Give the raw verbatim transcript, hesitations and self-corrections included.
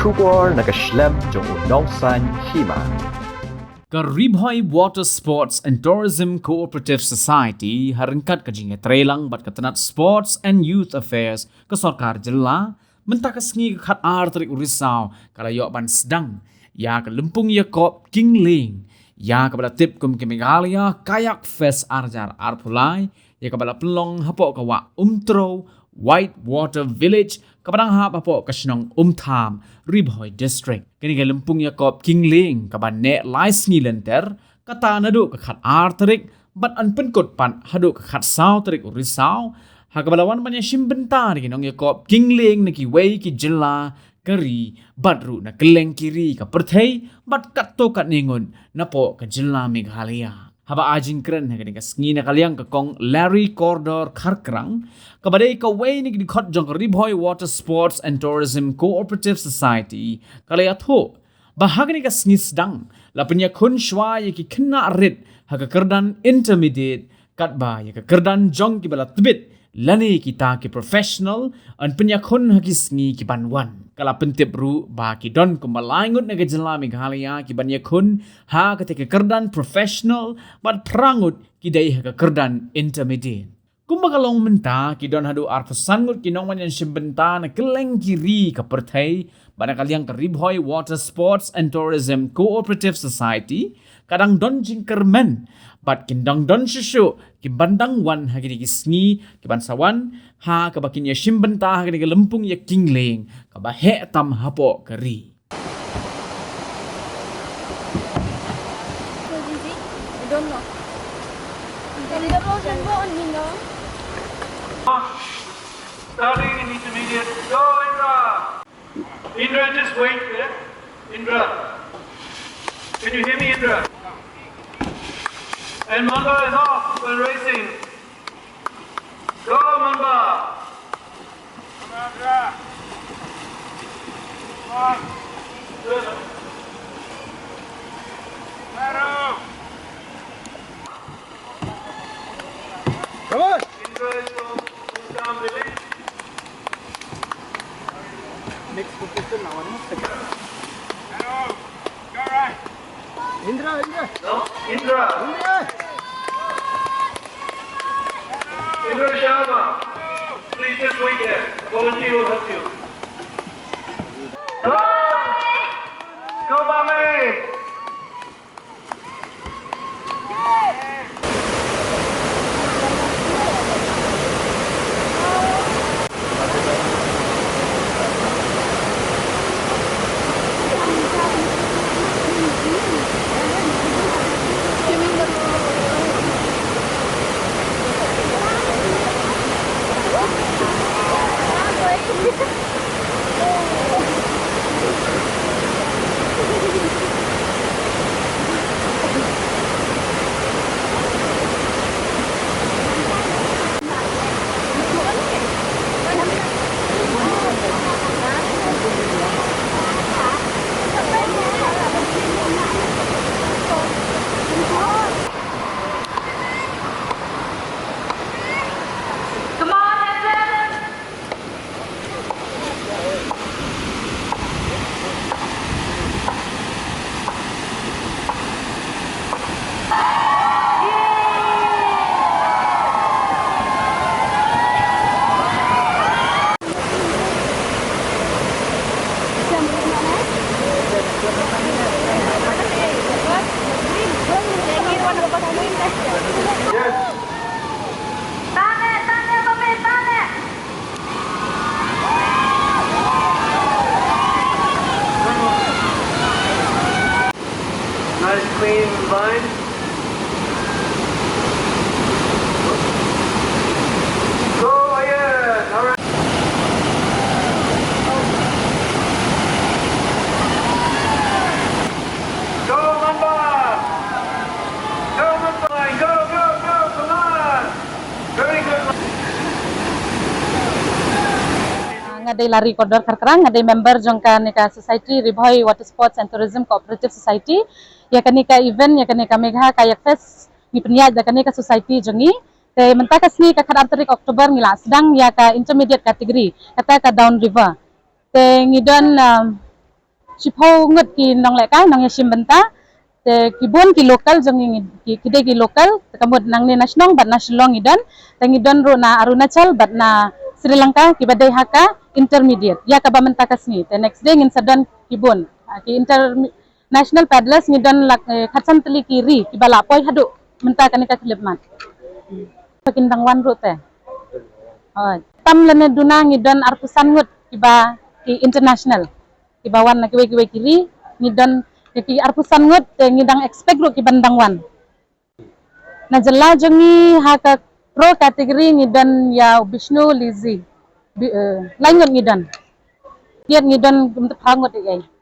Khubor na ka shlem jong u nongsan hima. Ka Ri Bhoi Water Sports and Tourism Cooperative Society ha ryngkat ka jingïatreilang bad ka tnat Sports and Youth Affairs ka sorkar jylla, mynta ka sngi ka khatar tarik u Risaw ka la ïoh ban sdang ïa ka lympung ïakop Kingling, ïa kaba la tip kum ka Meghalaya Kayak Fest ar hajar arphew lai, ïa kaba la pynlong hapoh ka wah Umtrew White Water Village kaba dang hap hapoh ka shnong Umtham, Ri Bhoi District. Kane ka lympung ïakop Kingling kaba neh lai sngi lynter, kata naduh ka khatar tarik bad yn pynkut pat haduh ka khatsaw tarik u Risaw, ha kaba la wan ban ïashim bynta da ki nongïakop Kingling na kiwei ki jylla ka ri bad ruh na kylleng ki ri ka pyrthei bad katto katne ngut napoh ka jylla Meghalaya. Haba ai jingkren ha kane ka sngi na ka liang ka Kong Larry Kordor Kharkrang, kaba dei kawei na ki dkhot jong ka Ri Bhoi Water Sports and Tourism Cooperative Society, ka la ïathuh ba ha kane ka sngi sdang la pynïakhun shuwa ïa ki khynnah rit ha ka kyrdan intermediate, katba ïa ka kyrdan jong kiba la tbit lane kita ki professional yn pynïakhun ha ki sngi ki ban wan. Ka la pyntip ruh ba ki don kumba lai ngut na ka jylla Meghalaya ki ban ïakhun ha kata ka kyrdan professional bad phra ngut ki dei ha ka kyrdan intermediate. Kumba ka long mynta, ki don haduh arphew san ngut ki nongwan ïashim bynta na kylleng ki ri ka pyrthei, bad na ka liang ka Ri Bhoi Water Sports and Tourism Cooperative Society ka dang don jingkyrmen bad kin dang don shuh shuh ki ban dang wan ha kine ki sngi ki ban sa wan, ha kaba kin ïashim bynta ha kane ka lympung ïa Kingling kaba heh tam hapoh ka ri. I don't know. Starting in intermediate. Go, Indra. Indra, just wait there. Indra. Can you hear me, Indra? And Mamba is off. We're racing. Go, Mamba. Come on, Indra. Come on. Good. Claro. Come on. Next position now, one more second. Hello. Go right. Indra, Indra. No? Indra. Indra. Indra Sharma. Please just wait there. Volunteer will help you. Go! Go, Bame! Yes. Tane, tane, Bobby, tane. Nice clean line. Go, yeah, all right. Go, Mamba! Go, Mamba! Go, go, go! Come on! Very good. Ah, nga dei Lari Kordor Kharkrang, nga dei member jong kane ka society, Ri Bhoi Water Sports and Tourism Cooperative Society. Ïa kane ka event, ïa kane ka Megha Kayak Fest, ngi pynïaid da kane ka society jong ngi. Te mynta ka sngi ka khatar tarik October ngi la sdang ïa ka intermediate category, kata ka downriver. Te ngi don, um, Shiphew ngut ki nonglehkai nongïashim bynta, te ki bun ki local jong ngi, ki, ki dei ki local, te ka mut nangne na shnong bad na Shillong ngi don, te ngi don ruh na Arunachal bad na Sri Lanka kiba dei ha ka intermediate ïa kaba mynta ka sngi. Te next day ngin sa don ki bun, ah, ki inter-, national paddlers ngi don lak, eh, khatsan tylli ki ri kiba lah poi haduh mynta kane ka khyllipmat. Hmm. Ba kin dang wan ruh te. Hooid. Tam lane duna ngi don arphew san ngut kiba ki international kiba wan na kiwei kiwei ki ri, ngi don ki arphew san ngut, te ngi dang expect ruh kiban dang wan. Na jylla jong ngi ha ka pro category ngi don ïa u Bishnu Lizzy. Bi-, eh, lai ngut ngi don. Kiad ngi don kumta phra ngut ïa.